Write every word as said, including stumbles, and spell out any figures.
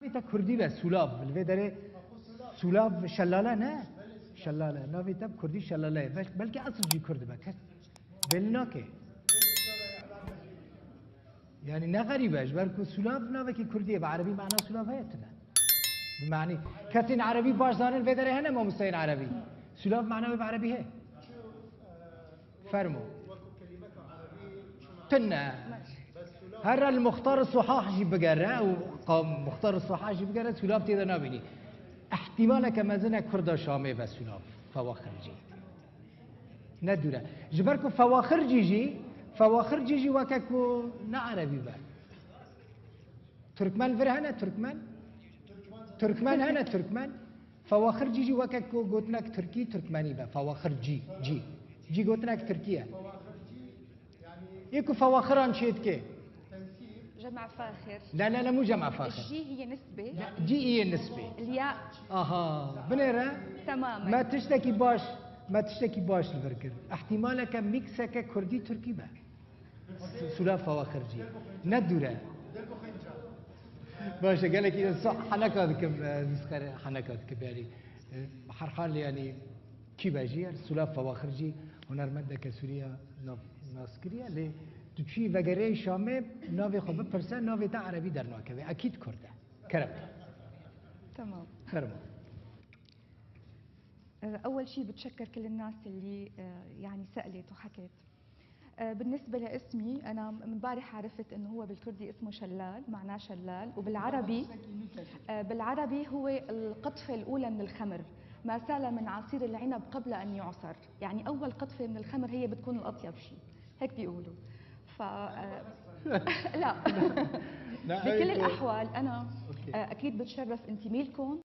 Navê te kurdî be, Sûlav. Li vê derê Sûlav şelale ne? Şelale. Navê te bi kurdî şelale ye. Bel-, belkî esil jî kurd be. Kes belî nake. Yani ne xerîb e, ji ber ku Sûlav navekî kurdî ye. Bi erebî mana Sûlav heye tune. Bi manî. Kesên erebî baş zanin vê derê hene, mamosteyên erebî. Sûlav mana wê bi erebî heye. Fermo. Tune. Her li Muxtar Suhah jî bigere û qa-, Muxtar Suhah jî bigere, Sûlav tê de nabînî. Îhtîmaleke mezin e Kurda Şamê be Sûlav, Fewaxircî. Ne dûr e. Ji ber ku Fewaxircî jî, Fewaxircî jî weke ku ne erebî be. Tirkmen vir hene, Tirkmen? Tirkmen hene, Tirkmen. Fewaxircî jî weke ku gotinek tirkî, tirkmenî be. Fewaxircî, cî. Cî gotinek tirkî ye. Yê ku fewaxiran çê dike. جمع فاخر. La, la, la, mû cema faxir. الجي هي نسبة. La, cî î yê nisbê. الياء. Aha, binêre. تماما. Me tiştekî baş, me tiştekî baş li vir kir. Îhtîmaleke mîkseke kurdî tirkî be. Sûlav Fewaxircî. Ne dûr e. Baş e, gelekî ez heneka dikim, e, zîsxer heneka dikim, yani, e, her hal, yani, kî be jî, Sûlav Fewaxircî hunermendeke Sûrî ye, nav, nas kiriye, lê tu çûyî vegeriyayî Şamê, navê xwe bipirse, navê te erebî dernakeve. Ekîd kurd e. Kerem ke. تمام. Fermo. أول شيء بتشكر كل الناس اللي، آه، يعني سألت وحكت. آه، بالنسبة لاسمي، أنا امبارح عرفت إنه هو بالكردي اسمه شلال، معناه شلال، وبالعربي، آه، بالعربي هو القطفة الأولى من الخمر، ما سال من عصير العنب قبل أن يعصر. يعني أول قطفة من الخمر هي بتكون الأطيب شيء، هيك بيقولوا. ف آه، لا. بكل الأحوال أنا، آه، أكيد بتشرف انتمي لكم.